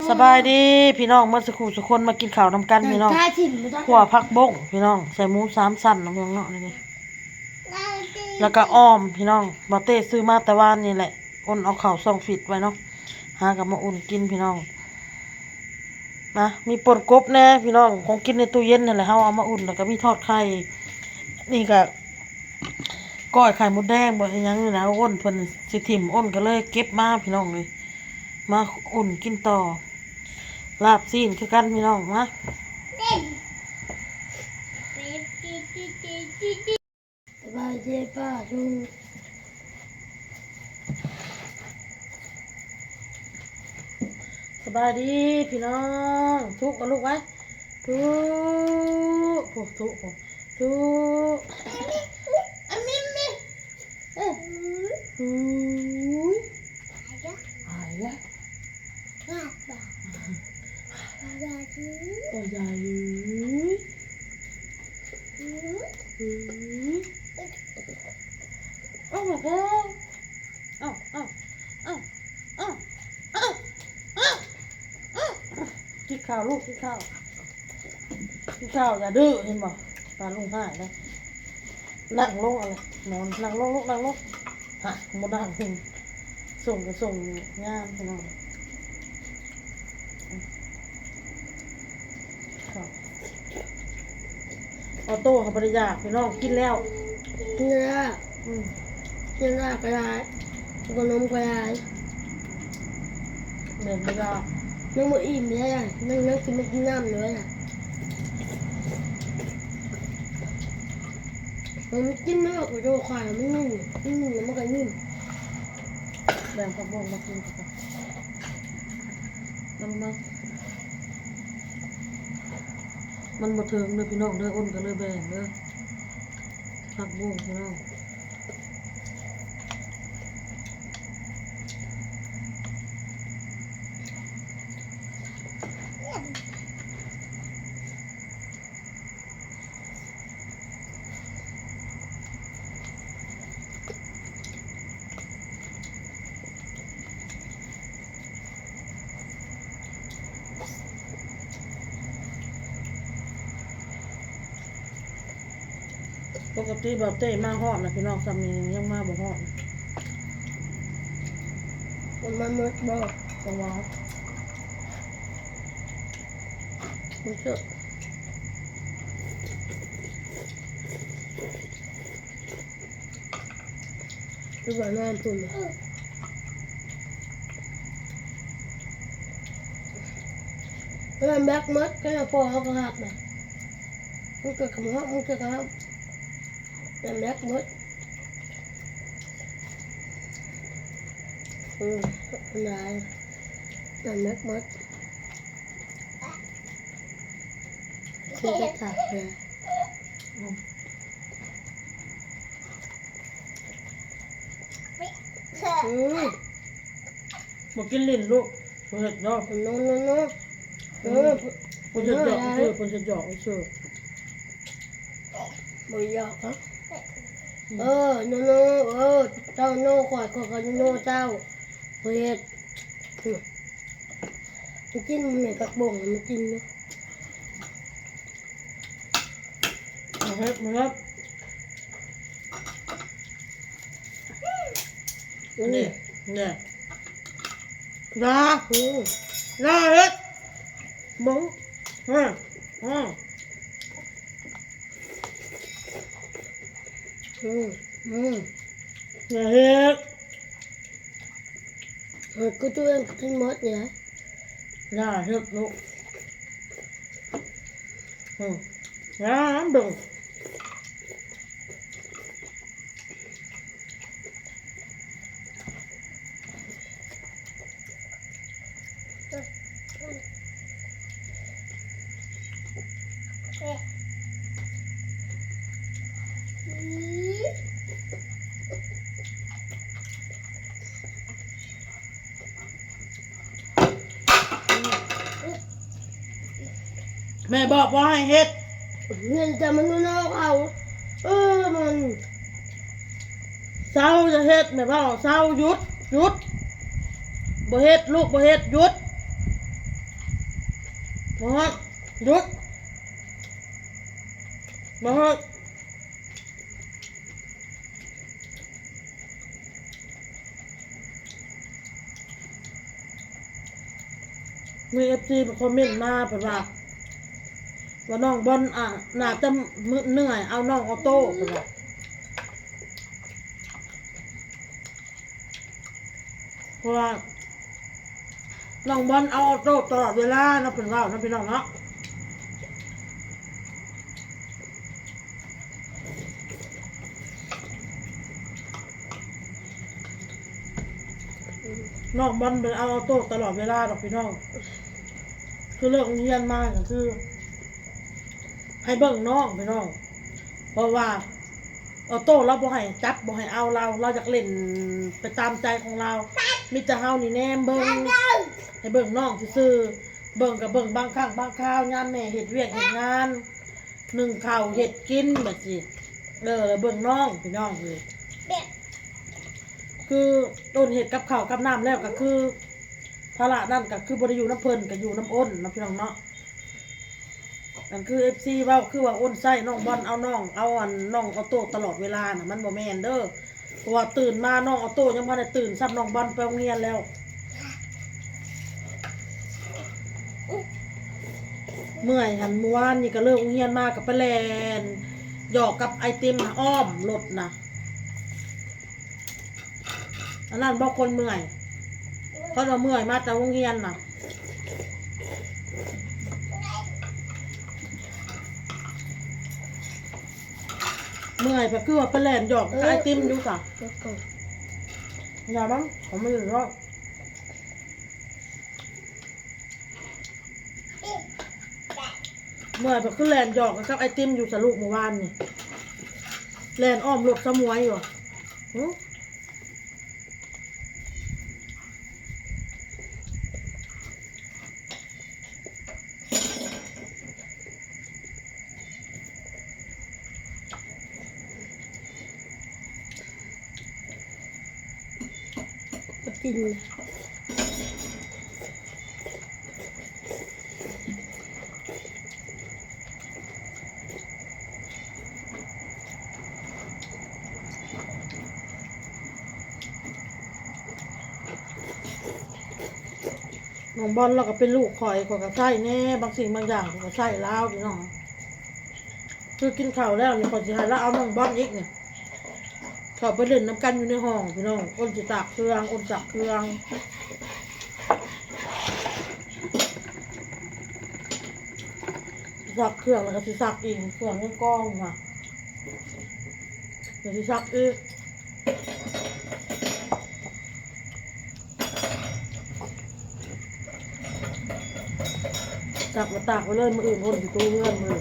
ສະບາຍດີພີ່ນ້ອງເໝິດສູ່ຄູ່ສູ່ຄົນ ມາກິນເຂົ້ານຳກັນພີ່ນ້ອງ. ຂົ້ວຜັກບົ້ງພີ່ນ້ອງ ໃສ່ໝູສາມຊັ້ນນຳພີ່ນ້ອງເນາະ ນີ້ ແລ້ວກໍອອມພີ່ນ້ອງ. ບ່າວເຕ້ຊື້ມາແຕ່ວານນີ້ແຫຼະ ອຸ່ນເອົາເຂົ້າສອງຟິດໄວ້ເນາະ ຫາກໍມາອຸ່ນກິນພີ່ນ້ອງ. ນະ ມີປົ່ນກົບແດ່ພີ່ນ້ອງ ຂອງກິນໃນຕູ້ເຢັນຫັ້ນແຫຼະ ເຮົາເອົາມາອຸ່ນ ແລ້ວກໍມີທອດໄຂ່ ນີ້ກໍກ້ອຍໄຂ່ມົດແດງບໍ ອີ່ຫຍັງນີ້ນະ. ອ້ນເພິ່ນຊິຖິ້ມ ອ້ນກໍເລີຍເກັບມາພີ່ນ້ອງເອີຍ ມາອຸ່ນກິນຕໍ່. ລາບຊີ້ນຄືກັນພີ່ນ້ອງ ມາ. ສະບາຍດີປ້າລຸງ ສະບາຍດີພີ່ນ້ອງ. ທຸກເອົາລູກໄວ້ ທຸກ ທຸກ ທຸກ ທຸກ ອາມິມມິ ເອີ ອຸ້ຍ ອາຍະ ອາຍະ ໂອ້ຍ ຢາຍເອີຍ ອືມ ອືມ ໂອ້ ມາເດີ ເອົາ ເອົາ ກິນເຂົ້າລູກ ກິນເຂົ້າ ກິນເຂົ້າ ຢ່າດື້ ເຫັນບໍ່ ປາລຸງຮ້າຍເດ້. ນັ່ງລົງ ເອົາລະ ນອນ ນັ່ງລົງລູກ ນັ່ງລົງ. ຫະ ບໍ່ນັ່ງ ສົ່ງກໍສົ່ງຍາມພີ່ນ້ອງ. ອອໂຕ້ເຂົາບໍ່ໄດ້ຢາກພີ່ນ້ອງ ກິນແລ້ວ ກິນແລ້ວ ອືມ ກິນແລ້ວກໍໄດ້ ກິນຂະໜົມກໍໄດ້ ແມ່ນບໍ່ຢາກ ຍັງບໍ່ອີ່ມເດ້ ຍັງ ຍັງຊິມາກິນນ້ຳຢູ່ເດ້. ມັນກິນແລ້ວກໍໂຕຂາຍ ມັນນຸ່ມ ມັນນຸ່ມແລ້ວມັນກໍນຸ່ມ. ແບ່ງຜັກບົ້ງມາກິນກ່ອນ ນຳມາ. ມັນບໍ່ເຖິງເດີພີ່ນ້ອງເດີ ອ້ນກໍເລີຍແບ່ງເດີ ຜັກບົ້ງພີ່ນ້ອງ. ປົກກະຕິບ່າວເຕ້ມາຮອດນະພີ່ນ້ອງ ຊ່ຳນີ້ຍັງມາບໍ່ຮອດ. ມັນໝົດບໍ່? ຈັງຫວະ ມັນເຊີບ ຄືວ່ານອນພຸ້ນ ເອີ ແມັກໝົດ ກໍພໍເຮົາກໍຮັບນະ ມັນກໍຄຳຮັບ ມັນກໍຄຳຮັບ ແມັກໝົດ. ອືມ ຫຼາຍ ແມັກໝົດ ເປັນກະທັກເລີຍ. ອືມ ບໍ່ກິນຫຼິ້ນລູກ ບໍ່ເຮັດເນາະ ໂນ ໂນ ໂນ ເອີ ເພິ່ນເຮັດຢອກຊື່ ເພິ່ນເຮັດຢອກຊື່ ບໍ່ຢອກເນາະ. ອືມ ເອີ ໂນ ໂນ ເອີ ເຈົ້າໂນ ຂ້ອຍ ຂ້ອຍກໍໂນເຈົ້າ ບໍ່ເຮັດ ອືມ ມັນກິນ ແມ່ນຜັກບົ້ງມັນກິນຢູ່. ເອົາເຮັດ ມາເຮັດ ນີ້ ນີ້ ຢ່າ ອືມ ຢ່າເຮັດ ເບິ່ງ ອືມ ອືມ ອືມ ຢ່າເຮັດ ເຮັດຄືຕົວເອງກິນໝົດນີ້ນະ. ຢ່າເຮັດລູກ ອືມ ຢ່າເບິ່ງ. ແມ່ບອກບໍ່ໃຫ້ເຮັດ ເຫັນແຕ່ມັນນອກເອົາ ເອີ ມັນ ເຊົາ ຢ່າເຮັດ ແມ່ເວົ້າ ເຊົາ ຢຸດ ຢຸດ ບໍ່ເຮັດ ລູກບໍ່ເຮັດ ຢຸດ. ຮອດ ຢຸດ ບໍ່ຮອດ. ມີເອັຟຊີມາຄອມເມັນມາ ເພິ່ນວ່າ ວ່ານ້ອງບອນ ອ່າ ໜ້າຈະເມື່ອຍ ເອົານ້ອງອອໂຕ້ ເພິ່ນວ່າ ເພາະວ່ານ້ອງບອນເອົາອອໂຕ້ຕະຫຼອດເວລາເນາະ ເພິ່ນເວົ້າເນາະ ພີ່ນ້ອງເນາະ. ນ້ອງມັນໄປເອົາອອໂຕ້ຕະຫຼອດເວລາດອກພີ່ນ້ອງ ຄືເລີກໂຮງຮຽນມາກໍຄືໃຫ້ເບິ່ງນ້ອງພີ່ນ້ອງ ເພາະວ່າອອໂຕ້ລາວບໍ່ໃຫ້ຈັບ ບໍ່ໃຫ້ເອົາລາວ ລາວຢາກຫຼິ້ນໄປຕາມໃຈຂອງລາວ ມີແຕ່ເຮົານີ້ແນມເບິ່ງ ໃຫ້ເບິ່ງນ້ອງຊື່ໆ ເບິ່ງກໍເບິ່ງບາງຄັ້ງບາງຄາວ ຍາມແມ່ເຮັດວຽກເຮັດງານ ໜຶ້ງເຂົ້າເຮັດກິນແບບຊີ້ ເອີ ແລ້ວເບິ່ງນ້ອງພີ່ນ້ອງເອີຍ ຄືຕົ້ນເຮັດກັບເຂົ້າກັບນ້ຳແລ້ວກໍຄື ພາລະນັ້ນກໍຄືບໍ່ໄດ້ຢູ່ນຳເພິ່ນ ກໍຢູ່ນຳອ້ນເນາະພີ່ນ້ອງເນາະ. ອັນຄືເອັຟຊີເວົ້າ ຄືວ່າອ້ນໃຊ້ນ້ອງບອນເອົານ້ອງ ເອົາອັນນ້ອງອອໂຕ້ຕະຫຼອດເວລານະ ມັນບໍ່ແມ່ນເດີ. ເພາະວ່າຕື່ນມານ້ອງອອໂຕ້ຍັງບໍ່ໄດ້ຕື່ນຊ້ຳ ນ້ອງບອນໄປໂຮງຮຽນແລ້ວ. ເມື່ອຍຫັ້ນ ມື້ວານນີ້ກໍເລີກໂຮງຮຽນມາກໍໄປແລ່ນຫຍອກກັບໄອຕິມອ້ອມລົດນະ. ອັນນັ້ນບໍ່ຄົນເມື່ອຍ ເພາະວ່າເມື່ອຍມາແຕ່ໂຮງຮຽນນະ. ເມື່ອຍກໍຄືວ່າໄປແລ່ນຫຍອກກັບໄອຕິມຢູ່ຊະ. ຢ່າມັນ ຂອງມັນຢູ່ເນາະ. ເມື່ອຍ ເພິ່ນຄືແລ່ນຫຍອກກັບໄອຕິມຢູ່ສະລູກມື້ວານນີ້ ແລ່ນອ້ອມລົດສະໝວຍຢູ່. ຫື ກິນ ນ້ອງບອນລາວກໍເປັນລູກຂ້ອຍ ຂ້ອຍກໍໃຊ້ແດ່ ບາງສິ່ງບາງຢ່າງຂ້ອຍກໍໃຊ້ລາວພີ່ນ້ອງ. ຄືກິນເຂົ້າແລ້ວນີ້ ຂ້ອຍຊິໃຫ້ລາວເອົານ້ອງບອນອີກນີ້ ເຂົ້າໄປຫຼິ້ນນຳກັນຢູ່ໃນຫ້ອງພີ່ນ້ອງ. ອ້ນຊິຕາກເຄື່ອງ ອ້ນຊັກເຄື່ອງ ຊັກເຄື່ອງ ແລ້ວກໍຊິຊັກອີກ ເຄື່ອງໃນກອງນະ ແລ້ວຊິຊັກອີກ. ຕັກມາຕາກໄວ້ເລີຍ ມື້ອື່ນຄົນຊິຕູເຮືອນມື້.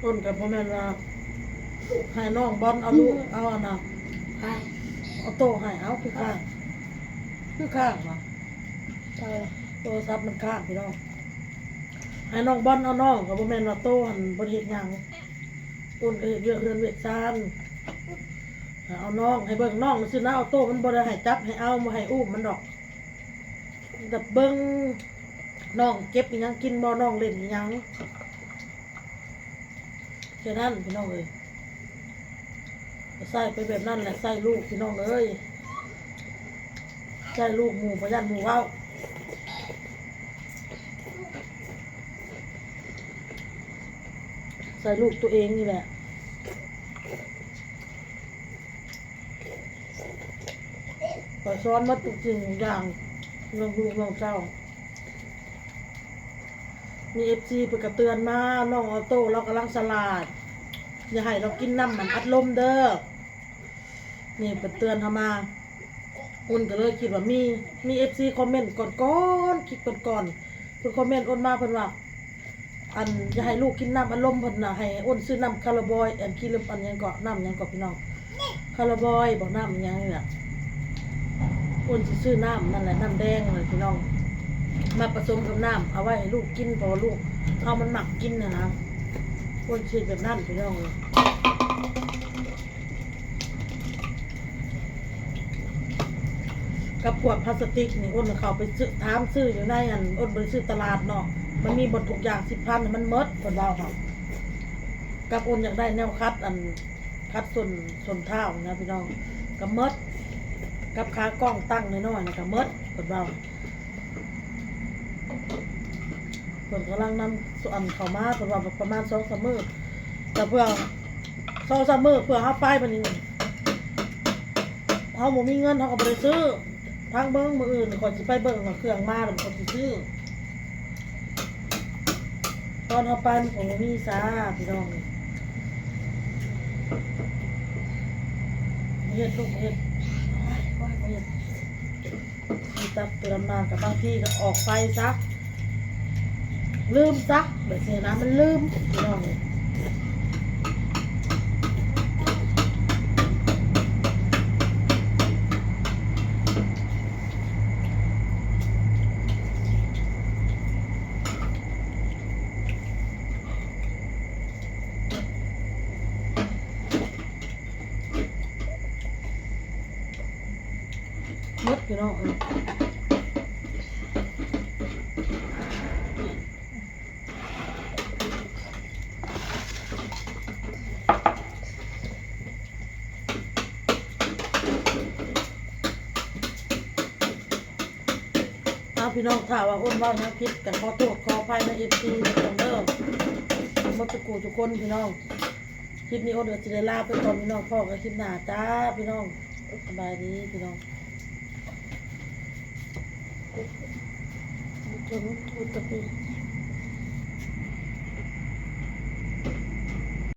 ຕົ້ນກໍບໍ່ແມ່ນວ່າໃຫ້ນ້ອງບອນເອົາລູກ ເອົາອັນນ່າ ເອົາໂຕໃຫ້ ເອົາ ຄືຄ້າງ ຄືຄ້າງຫວາ ໂທລະສັບມັນຄ້າງພີ່ນ້ອງ. ໃຫ້ນ້ອງບອນເອົານ້ອງ ກໍບໍ່ແມ່ນວ່າໂຕຫັ້ນບໍ່ໄດ້ເຮັດຫຍັງ ຕົ້ນກໍເຮັດວຽກເຮືອນວຽກຊານ ໃຫ້ເອົານ້ອງ ໃຫ້ເບິ່ງນ້ອງຊື່ນະ ເອົາໂຕ ມັນບໍ່ໄດ້ໃຫ້ຈັບ ໃຫ້ເອົາ ບໍ່ໃຫ້ອຸ້ມມັນດອກ ແຕ່ເບິ່ງນ້ອງເກັບອີ່ຫຍັງກິນບໍ່ ນ້ອງຫຼິ້ນອີ່ຫຍັງ ແຄ່ນັ້ນພີ່ນ້ອງເອີຍ. ໃຊ້ໄປແບບນັ້ນແຫຼະ ໃຊ້ລູກພີ່ນ້ອງເອີຍ. ໃສ່ລູກໝູ່ ບໍ່ຢ້ານໝູ່ເວົ້າ ໃສ່ລູກຕົວເອງນີ້ແຫຼະ. ຂ້ອຍສອນໝົດທຸກສິ່ງທຸກຢ່າງ ເລື່ອງລູກເລື່ອງເຕົ້າ. ມີເອັຟຊີເພິ່ນກໍເຕືອນມາ ນ້ອງອອໂຕ້ລາວກຳລັງສະຫຼາດ ຢ່າໃຫ້ລາວກິນນ້ຳອັດລົມເດີ. ນີ້ເພິ່ນເຕືອນເຮົາມາ ອຸ່ນກໍເລີຍຄິດວ່າມີ ມີເອັຟຊີຄອມເມັນກ່ອນໆ ຄລິບກ່ອນໆ ເພິ່ນຄອມເມັນອຸ່ນມາ ເພິ່ນວ່າ ອັນ ຢ່າໃຫ້ລູກກິນນ້ຳອັດລົມ ເພິ່ນນະ ໃຫ້ອຸ່ນຊື້ນ້ຳຄາລາບອຍ ອັນ ຄຣີມ ອັນຫຍັງເກາະ ນ້ຳຫຍັງເກາະພີ່ນ້ອງ ຄາລາບອຍບໍ ນ້ຳຫຍັງນີ້ແຫຼະ. ອຸ່ນຊິຊື້ນ້ຳນັ້ນແຫຼະ ນ້ຳແດງນັ້ນແຫຼະພີ່ນ້ອງ ມາປະສົມກັບນ້ຳ ເອົາໄວ້ໃຫ້ລູກກິນ ເພາະວ່າລູກເຮົາມັນມັກກິນຫັ້ນນະ ອຸ່ນຊິເຮັດແບບນັ້ນພີ່ນ້ອງເອີຍ. ກັບຂວດພລາສຕິກນີ້ ອຸ່ນເຂົ້າໄປຊື້ ຖາມຊື້ຢູ່ໃນອັນ ອຸ່ນບໍ່ໄດ້ຊື້ຕະຫຼາດເນາະ ມັນມີໝົດທຸກຢ່າງ ສິບພັນ ມັນໝົດ ເພິ່ນເວົ້າເຮົາ. ກັບອຸ່ນຢາກໄດ້ແນວຂັດ ອັນ ຂັດສົ້ນ ສົ້ນເທົ້ານະພີ່ນ້ອງ ກໍໝົດ ກັບຂາກ້ອງຕັ້ງນ້ອຍໆນະກໍໝົດ ເພິ່ນເວົ້າ. ເພິ່ນກຳລັງນຳ ອັນ ເຂົ້າມາ ເພິ່ນວ່າປະມານສອງສາມມື້ ແຕ່ເພື່ອ ສອງສາມມື້ເພື່ອເຮົາໄປ ບັດນີ້ເຮົາບໍ່ມີເງິນ ເຮົາກໍບໍ່ໄດ້ຊື້. ພັງເບິ່ງ ມື້ອື່ນຂ້ອຍຊິໄປເບິ່ງວ່າເຄື່ອງມາແລ້ວ ຂ້ອຍຊິຊື້. ຕອນເຮົາໄປມັນກໍບໍ່ມີຊາພີ່ນ້ອງ ເຮັດລູກເຮັດ ໂອ້ຍ ໂອ້ຍ ເຮັດ ມີແຕ່ເຕືອນມາ ກໍບາງທີກໍອອກໄປຊະ ລືມຊະ ແບບນີ້ນະ ມັນລືມພີ່ນ້ອງເອີຍ. ໝົດພີ່ນ້ອງເອີຍ. ເອົາ ພີ່ນ້ອງ ຖ້າວ່າອ້ນເວົ້າຫຍັງຜິດ ກໍຂໍໂທດຂໍອະໄພນຳ ເອັຟຊີ ເດີ ໝົດທຸກຜູ້ທຸກຄົນພີ່ນ້ອງ. ຄລິບນີ້ອ້ນກໍຊິໄດ້ລາໄປກ່ອນພີ່ນ້ອງ ພໍ້ກັນຄລິບໜ້າຈ້າພີ່ນ້ອງ. ສະບາຍດີພີ່ນ້ອງ.